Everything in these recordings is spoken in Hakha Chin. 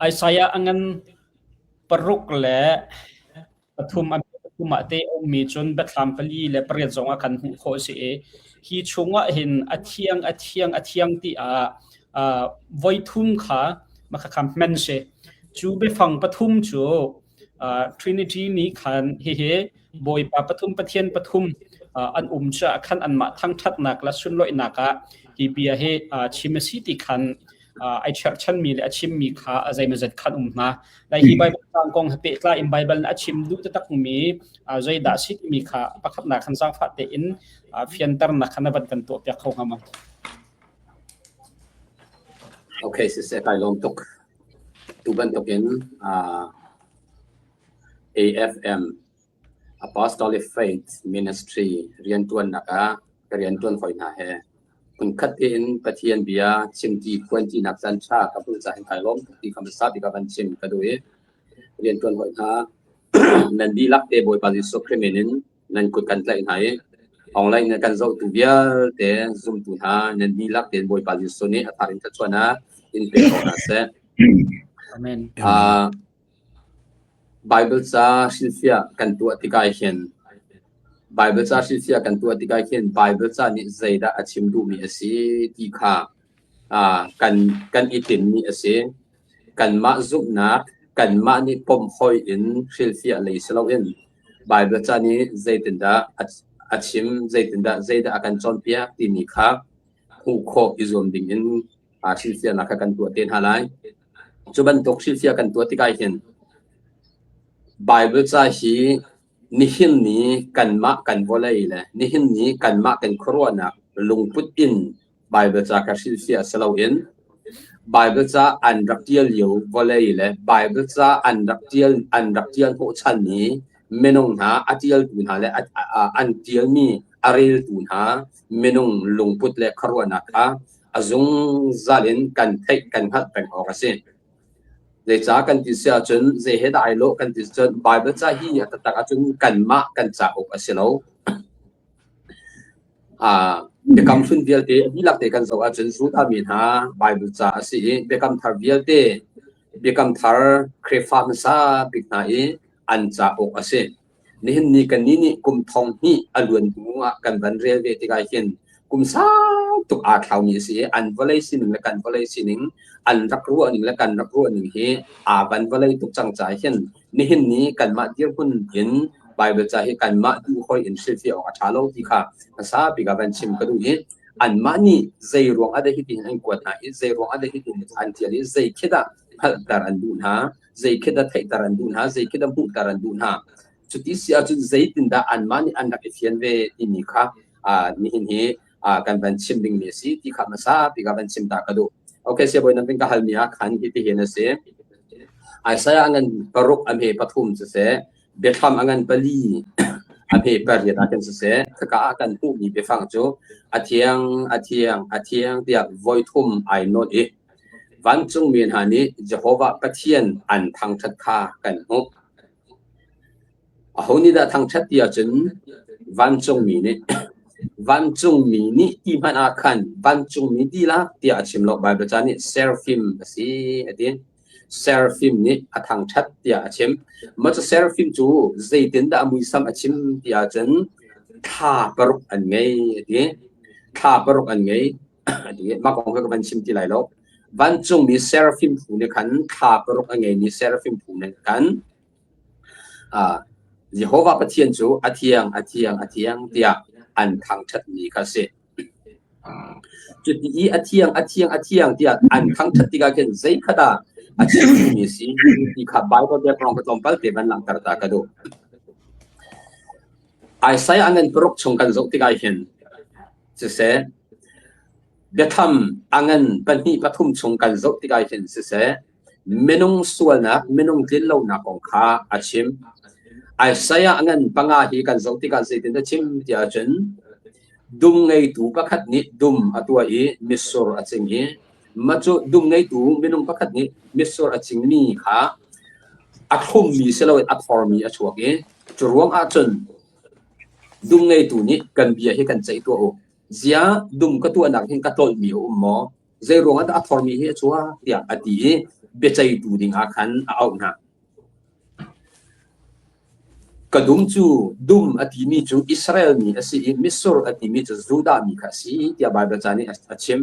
Isaiah a ngan 63 a pathum ah te a ummi cun biathlam 48 zong ah khan hmuh khawh a si i hi chungah hin a thiang a thiang a thiang tiah voi thum kha makhakha hman si. Cu biafang pathum cu Trinity nih khan hihi Bawipa pathum Pathian pathum an um caah khan anmah thangṭhatnak le sunlawihnak ah hi bia hi chim a si ti khan ai cherhchanmi le a chimmi kha a zeimawzat khan um hna. Lai hi Bible caang kong he pehtlai in Bible nih a chim duh taktakmi zeidah a si timi kha pakhatnak khan zaangfah tein fianternak kha na van kan tuahpiak kho hnga maw? Okay, siseh kai lawm tuk. Tu bantukin AFM Apostolic Faith Ministry rianṭuannak ah ka rianṭuan hawi hna he hmunkhat tein Pathian bia chimṭi phuanṭinak caanṭha ka hmuh caah hin kai lawm tuk ti kha hmasa bik ah van chim ka duh i rianṭuan hawi hna nan dihlak te Bawipa Jesuh Khrih min in nan kut kan tlaih hna i online in kan zohtu vialte zumtu hna nan dihlak tein Bawipa Jesuh nih a thar in thluachuahnak in pe ko hna seh. Amen. Baibal ca hrilhfiah kan tuah tikah hin Baibal ca hrilhfiah kan tuah tikah hin Baibal ca nih zeidah a chim duhmi a si ti kha kan kan i tinhmi a si. Kanmah zumhnak, kanmah nih pom hoi in hrilhfiah lei si loin Baibal ca nih zeitindah a chim, zeitindah zeidah a kan cawnpiak timi kha hmuh khawh i zuam dingin hrilhfiahnak kha kan tuah te hna lai. Cu bantuk hrilhfiah kan tuah tikah hin Baibal ca hi nihin ni kanmah kan vawlei le nihin ni kanmah kan khuaruahnak lungput in Baibal ca kha hrilhfiah si loin Baibal ca an rak ṭial lio vawlei le Baibal ca an rak ṭial an rak ṭial hnawhchan mi minung hna a ṭialtu hna le an ṭialmi a reltu hna minung lungput le khuaruahnak kha a zungzal in kan theih kan hngalh peng awk a si. Zeicah kan ti si ahcun zei he dah ai lawh kan ti cun Baibal ca hi a taktak ahcun kanmah kan cauk a si lo. Biakam hlun vialte a dihlak te kan zoh ahcun Judah mi hna Baibal ca a si i Biakam thar vialte Biakam thar Khrihfa hmasa bik hna i an cauk a si. Nihin ni kannih nih kum thong hnih a luan hnu ah kan van rel ve tikah hin kum sau tuk aa thlaumi a si i an vawlei sining le kan vawlei sining, an rak ruah ning le kan rak ruah ning hi aa van vawlei tuk cang caah hin nihin ni kanmah dirhmun in Baibal ca hi kanmah duh hoi in hrilhfiah awk a ṭha lo ti kha hmasa bik ah van chim ka duh i anmah nih zei ruang ah dah hitin an kuat hna i zei ruang ah dah hitin an ṭial i zei khi dah hngalhter an duh hna zei khi dah theihter an duh hna, zei khi dah hmuhter an duh hna. Cuti si ahcun zeitindah anmah nih an rak i fian ve timi kha nihin hi kan van chim dingmi a si ti kha hmasa bik ah van chim ta ka duh. Okay, siabawi nan ka halmi ah khan hitihin a si. Isaiah a ngan paruk a hme pathum siseh, biathlam a ngan pali a hme pariat ah khin siseh, khaka ah kan hmuhmi biafang cu a thiang, a thiang, a thiang tiah voi thum ai nawn i Vancungmi hna nih Jehovah Pathian an thangṭhat kha kan hmuh. Aho nih dah thangṭhat ti ahcun vancungmi nih. Vancungmi nih ti hmanh ah khan vancungmi dihlak tiah a chim lo. Baibal ca nih seraphim a si a ti. Seraphim nih a thangṭhat tiah a chim. Mah cu seraphim cu zeitindah a muisam a chim ti ahcun thla paruk an ngei a ti. Thla paruk an ngei. Mah kong kha ka van chim ti lai lo. Vancungmi seraphim phu nih khan thla paruk a ngeimi seraphim phu nih khan Jehovah Pathian cu a thiang, a thiang, a thiang tiah an thangṭhatmi kha a si. Cuti i a thiang, a thiang, a thiang tiah an thangṭhat tikah khin zei kha dah a chim duhmi a si ti kha Baibal biakruang ka tlawmpal te van langhter ta ka duh. Isaiah ngan paruk chung kan zoh tikah hin siseh, biatham a ngan pahnih pathum chung kan zoh tikah hin siseh, minung sualnak, minung tlinlonak kong kha a chim. Isaiah a ngan panga hi kan zoh tikah zeitin a chim ti ahcun dum ngeitu pakhat nih dum a tuah i mitsur a cing i mah cu dum ngeitu minung pakhat nih mitsur a cingmi kha a thlummi si loin a thormi a chuak i cu ruang ahcun Dum ngeitu nih kan bia hi kan ceih tuah u. Ziah dum ka tuahnak hin ka tlolhmi a um maw? Zei ruangah dah a thormi hi a chuak? tiah a ti i biaceihtu dingah khan a auh hna. Ka dum cu dum a timi cu Israel mi a si i mitsur a timi cu Judah mi kha a si tiah Baibal ca nih a chim.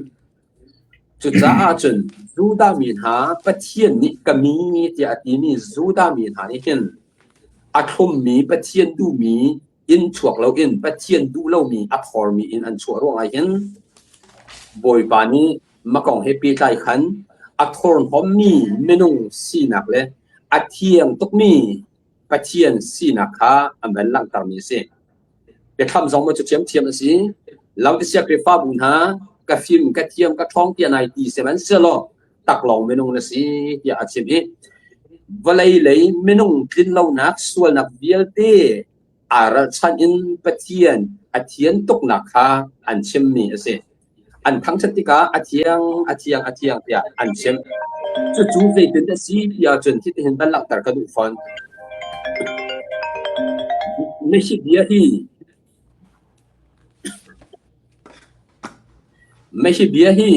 Cucaah cun Judah mi hna Pathian nih ka mi tiah a timi Judah mi hna nih hin a thlummi Pathian duhmi inn chuak loin Pathian duh lomi a thormi in an chuah ruangah hin Bawipa nih makong he pehtlai khan a thurhnawmmi minung sinak le a thiang tukmi Pathian sinak kha an van langhtermi a si. Biathlam zong maw cu ṭhiamṭhiam a si. Laodicea Khrihfabu hna ka fim, ka thiam, ka ṭhawng tiah nai ti sihmanhsehlaw taklawng minung na si tiah a chim i vawlei lei minung tlinlonak sualnak vialte aa ralchanh in Pathian a thian tuknak kha an chimmi a si. An thangṭhat tikah a thiang, a thiang, a thiang tiah an chim. Cucu zeitin a si ti ahcun hitihin van langhter ka duh fawn. Na hi bia hi Na hi bia hi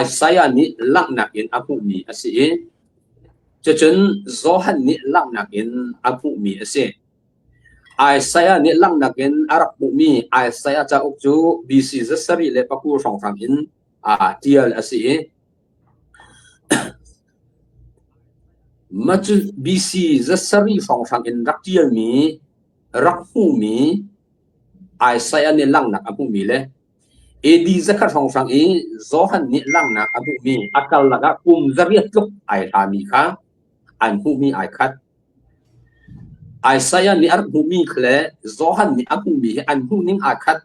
Isaiah nih langhnak in a hmuhmi a si i cucun Johan nih langhnak in a hmuhmi a si. Isaiah nih langhnak in a rak hmuhmi Isaiah cauk cu BC 709 hrawnghrang in aa ṭial a si i mah cu BC 700 hrawnghrang in rak ṭialmi, rak hmuhmi Isaiah nih langhnak a hmuhmi le AD 100 hrawnghrang i Johan nih langhnak a hmuhmi a karlak ah kum 800 tluk ai hlami kha an hmuhmi ai khat. Isaiah nih a rak hmuhmi le Johan nih a hmuhmi hi an hmuhning aa khat.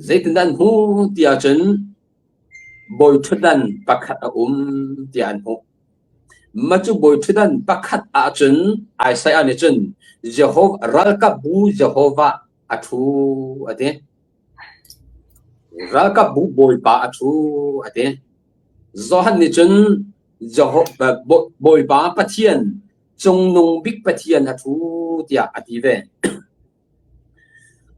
Zeitindah an hmuh ti ahcun bawiṭhutdan pakhat a um tiah an hmuh. Mah cu bawiṭhutdan pakhat ahcun Isaiah nih cun Jehovah ralkapbu Jehovah a ṭhu a ti. Ralkapbu bawipa a ṭhu a ti. Johan nih cun Bawipa Pathian cungnung bik Pathian a ṭhu tiah a ti ve.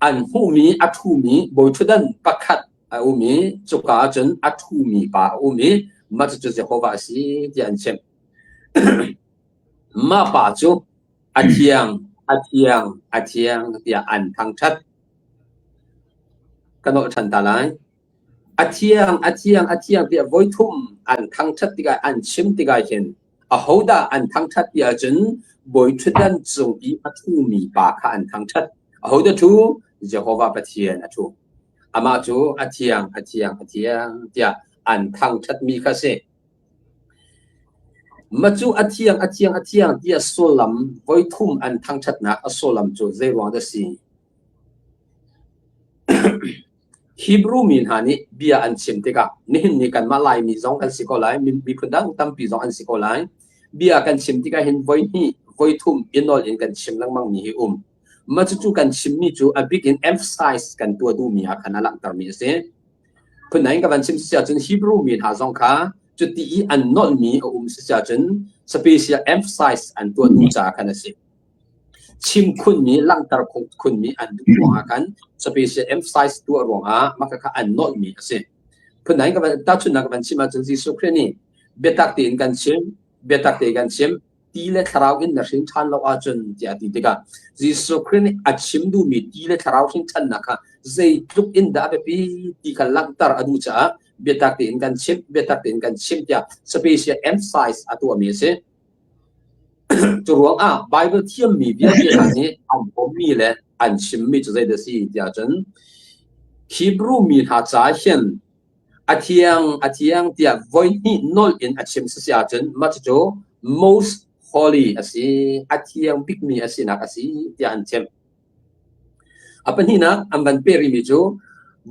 An hmuhmi a ṭhumi bawiṭhutdan pakhat a um i cuka ah cun a ṭhumi pa a um i mah cucu Jehovah a si tiah an chimh. Mah pa cu a thiang, a thiang, a thiang tiah an thangṭhat. Ka nolh ṭhan ta lai. A thiang, a thiang, a thiang tiah voithum an thangṭhat tikah, an chim tikah hin ahodah an thangṭhat ti ahcun bawiṭhutdan cung i a ṭhumi pa kha an thangṭhat. Ahodah ṭhu? Jehovah Pathian a ṭhu. Amah cu a thiang, a thiang, a thiang tiah an thangṭhatmi kha a si. Mah cu a thiang, a thiang, a thiang tiah sullam voithum an thangṭhatnak a sullam cu zeiruang dah a si? Hebrew mi hna nih bia an chim tikah nihin ni kanmah Laimi zong kan si ko lai, miphun dang tampi zong an si ko lai. Bia kan chim tikah hin voihnih, voithum i nawl in kan chim lengmang mi hi um. Mah cucu kan chimmi cu a bik in emphasize kan tuah duhmi ah khan a langhtermi a si. Phundang in ka van chim si ahcun Hebrew mi hna zong kha cuti i an nolhmi a um si ahcun special emphasize an tuah duh caah khan a si. Chim khunmi, langhter khunmi an duh ruangah khan special emphasize tuah ruangah mah kha an nolhmi a si. Phundang in ka van tahchunhnak ka van chim ahcun Jesuh Khrih nih biatak tein kan chim, biatak tein kan chim, ti le thlarau in na hrin ṭhan lo ahcun tiah a ti tikah Jesuh Khrih nih a chim duhmi ti le thlarau hrin ṭhannak kha zeitluk in dah a biapi ti kha langhter a duh caah biatak tein kan chim, biatak tein kan chim tiah special emphasize a tuahmi a si. Cu ruangah Baibal thiammi vialte hna nih an pommi le an chimmi cu zeidah a si tiah cun Hebrew mi hna caah hin a thiang a thiang tiah voihnih nolh in a chim si ahcun mah cucu most holy a si, a thiang bikmi a sinak a si tiah an chim. A pahnihnak an van peh rihmi cu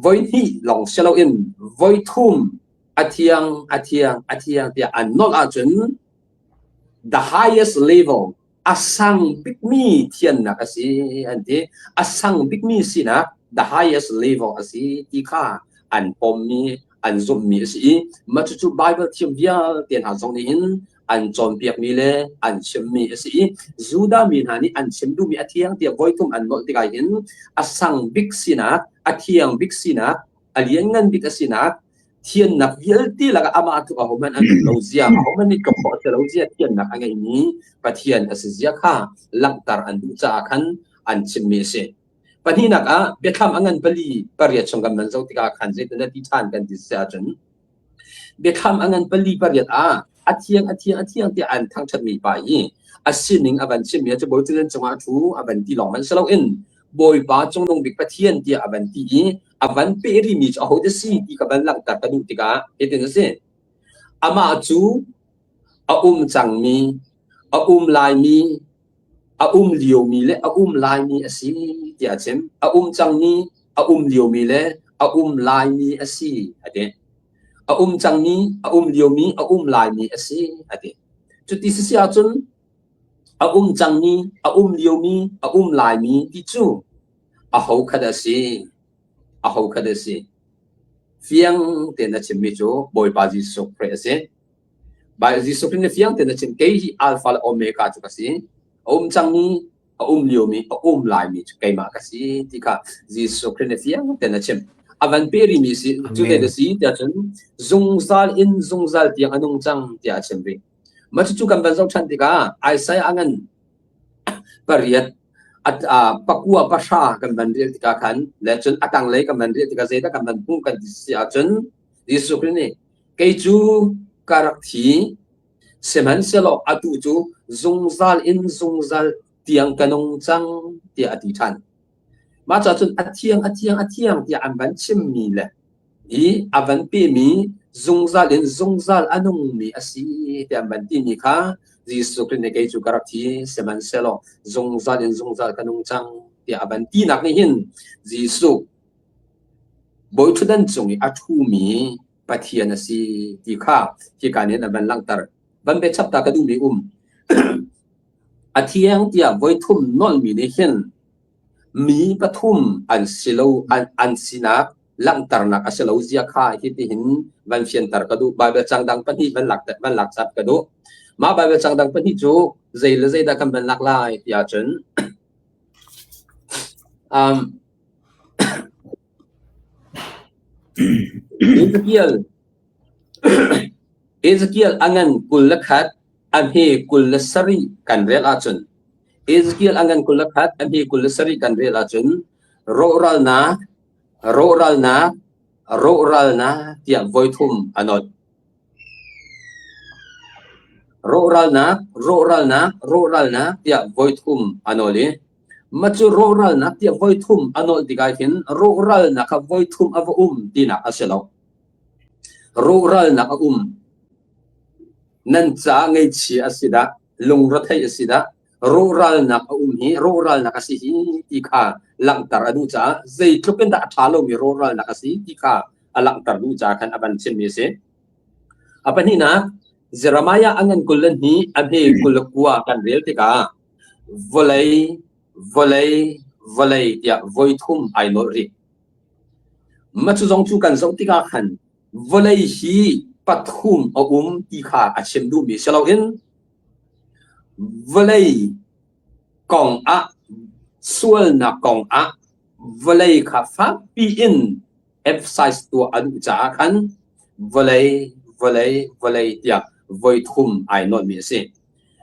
voihnih lawng si loin voithum a thiang a thiang a thiang tiah an nolh ahcun the highest level a sang bikmi thiannak a si an ti. A sang bikmi sinak the highest level a si ti kha an pommi an zumhmi a si i mah cucu Bible thiam vialte hna zong nih hin an cawnpiakmi le an chimmi a si i Judah mi hna nih an chim duhmi a thiang tiah voithum an nolh tikah hin a sang bik sinak a thiang bik sinak a lianngan bik a sinak. Thiannak vialte lakah amah tluk ahohmanh an um lo zia, ahohmanh nih tluk khawh a si lo zia thiannak a ngeimi Pathian a si zia kha langhter an duh caah khan an chimmi a si. Pahnihnak ah biathlam a ngan pali pariat chung kan van zoh tikah khan zeitin dah ti ṭhan kan ti si ahcun biathlam a ngan pali pariat ah a thiang a thiang a thiang tiah an thangṭhatmi pa i a sining a van chimmi cu Bawi cungah a ṭhu a van ti lawng hmanh si loin Bawipa Cungnung Bik Pathian tiah a van ti i a van peh rihmi cu ahodah si ti ka van langhter ka duh tikah hitin a si. Amah cu a um cangmi, a um laimi, a um liomi le a um laimi a si tiah a chim. A um cangmi, a um liomi le a um laimi a si a ti. A um cangmi, a um liomi, a um laimi a si a ti. Cuti si si ahcun a um cangmi, a um liomi, a um laimi ti cu aho kha dah a si? Aho kha dah a si? Fiang tein a chimmi cu Bawipa Jesuh Khrih a si. Bawipa Jesuh Khrih nih fiang tein a chim, kei hi Alpha le Omega cu ka si. A um cangmi, a um liomi, a um laimi cu keimah ka si ti kha Jesuh Khrih nih fiang tein a chim. A van pe rihmi si, cu te na si tiah cun zungzal in zungzal tiang a nung cang tiah a chim rih. Mah cucu kan van zoh ṭhan tikah Isaiah a ngan pariat pakua pahra kan van rel tikah khan le cun a tanglei kan van rel tikah zeidah kan van hmuh kan ti si ahcun Jesuh Khrih nih kei cu ka rak thi sihmanhsehlaw atu cu zungzal in zungzal tiang ka nung cang tiah a ti ṭhan. Mah caah cun a thiang a thiang a thiang tiah an van chimmi le i a van pemi zungzal in zungzal a nungmi a si tiah an van timi kha Jesuh Khrih nih kei cu ka rak thi sihmanhsehlaw zungzal in zungzal ka nung cang tiah a van tinak nih hin Jesuh bawiṭhutdan cung i a ṭhumi Pathian a si ti kha hika nih a van langhter. Van biachap ta ka duhmi um. A thiang tiah voithum nolhmi nih hin mi pathum an si lo an sinak langhternak a si lo zia kha hitihin van fianter ka duh. Baibal cang dang pahnih van lak van lak chap ka duh. Mah Baibal cang dang pahnih cu zei le zeidah kan van lak lai ti ahcun Ezekiel Ezekiel a ngan 21 a hme 27 kan rel ahcun Ezekiel a ngan 21 a hme 27 kan rel ahcun rawhralnak rawhralnak rawhralnak tiah voithum a nolh. Rawhralnak rawhralnak rawhralnak tiah voithum a nawl i mah cu rawhralnak tiah voithum a nolh tikah hin rawhralnak kha voithum a va um tinak a si lo. Rawhralnak a um. Nan caah ngaihchia a si dah, lungretheih a si dah, rawhralnak a um hi rawhralnak a si hi ti kha langhter a duh caah zeitluk in dah a ṭha lomi rawhralnak a si ti kha a langhter duh caah khan a van chimmi a si. A pahnihnak, Jeremiah a ngan 22 a hme 29 kan rel tikah vawlei, vawlei, vawlei tiah voithum ai nolh rih. Mah cu zong cu kan zoh tikah khan vawlei hi pathum a um ti kha a chim duhmi si loin vawlei kong ah sualnak kong ah vawlei kha fakpi in emphasize tuah a duh caah khan vawlei vawlei vawlei tiah voi thum ai nolhmi a si.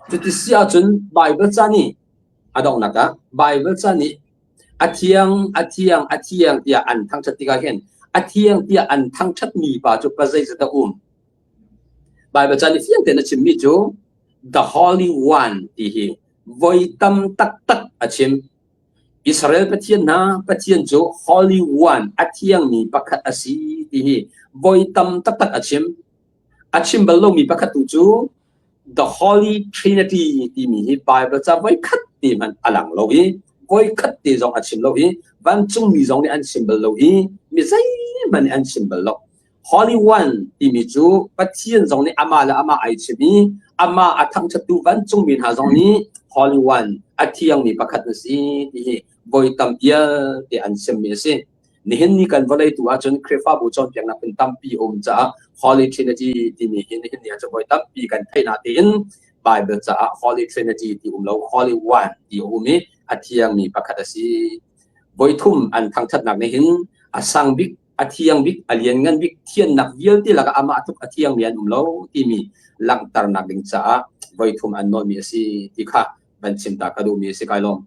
Cuti si ahcun Baibal ca nih a donghnak ah Baibal ca nih a thiang a thiang a thiang tiah an thangṭhat tikah hin a thiang tiah an thangṭhatmi pa cu pa zeizat a um. Baibal ca nih fiang tein a chimmi cu the Holy One ti hi voi tam taktak a chim. Israel Pathian hna Pathian cu Holy One a thiangmi pakhat a si ti hi voi tam taktak a chim. A chim bal lomi pakhat tu cu The Holy Trinity timi hi Bible ca voikhat te hmanh a lang lo i voikhat te zong a chim lo i vancungmi zong nih an chim bal lo i mi zeihmanh nih an chim bal lo. Holy One timi cu Pathian zong nih amah le amah ai chim i amah a thangṭhattu vancungmi hna zong nih Holy One a thiangmi pakhat na si ti hi voi tam vialte an chimmi a si. Nihin ni kan vawlei tu ahcun Khrihfabu cawnpiaknak phun tampi a um caah Holy Trinity timi hi nihin ni ahcun voi tampi kan theih natein Bible caah Holy Trinity ti um lo Holy One ti a um i a thiangmi pakhat a si. Voi thum an thangṭhatnak nih hin a sang bik. A thiang bik, a lianngan bik, thiannak vialte lakah amah tluk a thiangmi an um lo timi langhternak ding caah voithum an nawlmi a si ti kha van chim ta ka duhmi a si. Kai lawm.